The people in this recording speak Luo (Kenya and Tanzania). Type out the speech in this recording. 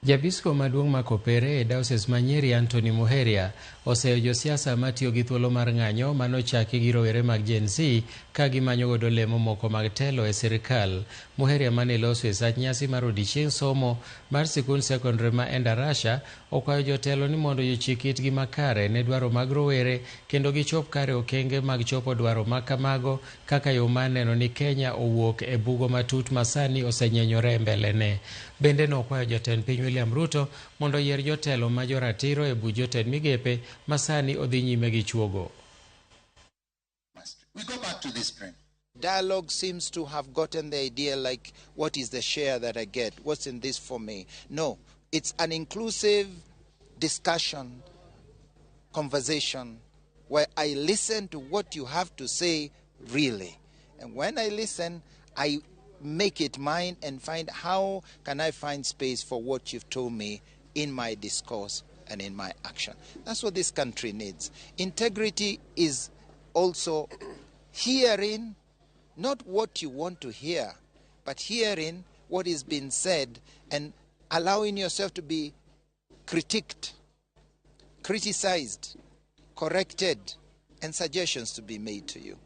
Jabiskop maduong' ma Kopere e Diocese ma Nyeri, Anthony Muheria, oseyo josiasa matiyo gi thuolo mar ng'anyo manochaki gi rowere mag Gen Z ka gimanyo godo lemo moko mag telo e sirikal. Muheria mane loso e sach nyasi mar odiechieng' somo mar sikund sekondari ma Endarasha okwayo jotelo ni mondo jochik itgi makare ne dwaro mag rowere kendo gichop kare okenge mag chopo dwaro ma kamago kaka yo mar neno ni Kenya owuok e bugo matut ma sani osenyenyore e mbelene. Bende nokwayo jatend piny William Ruto mondo oyier jotelo ma joratiro e buch jotend migepe ma sani odhi nyime gi chuogo. We go back to this frame. Dialogue seems to have gotten the idea like, what is the share that I get? What's in this for me? No, it's an inclusive discussion, conversation, where I listen to what you have to say really. And when I listen, I make it mine and find how can I find space for what you've told me in my discourse and in my action. That's what this country needs. Integrity is also hearing not what you want to hear, but hearing what is being said and allowing yourself to be critiqued, criticized, corrected, and suggestions to be made to you.